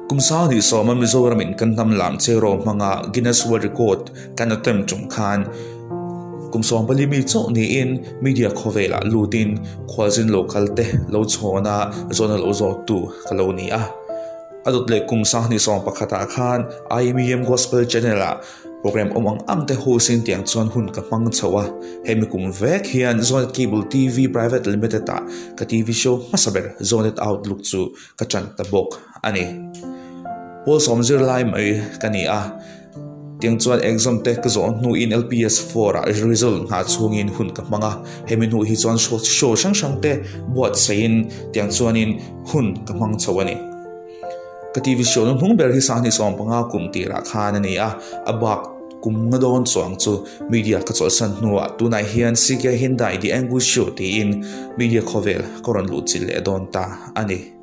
Kum 2010 a Mizoramin kan hnam lam cheraw hmanga Guinness World Record kan attempt tum khan kum 14 mi chauh niin media khawvelah lutin khualzin lo kal te lo chhawn a, zawhna lo zawttu ka lo ni a. A dawt leh kum 2011 ah khan IMEM Gospel Channel ah Program awm ang ang te host in tiang chuan hun ka hmang chho a, hemi kum vek hian Zonet Cable TV Private Limited ah ka TV show hmasa ber Zonet Outlook chu ka chan ta bawk a ni. Pawl sawm zirlai mai ka ni a, tiang chuan exam te ka zawh hnuin LPS 4 ah result nghah chhungin hun ka hmang a, hemi hnu hi chuan show hrang hrang te buatsaihin tiang chuanin hun ka hmang chho a ni. Ka TV show na hnung ber hi 2015 kum tirah khan a ni a, a bak kum nga dawn chuang chu media ka chawlhsan hnuah tunah hian CK Hyundai The Anguish Show tiin media khawvel ka rawn luhchilh leh dawn ta a ni.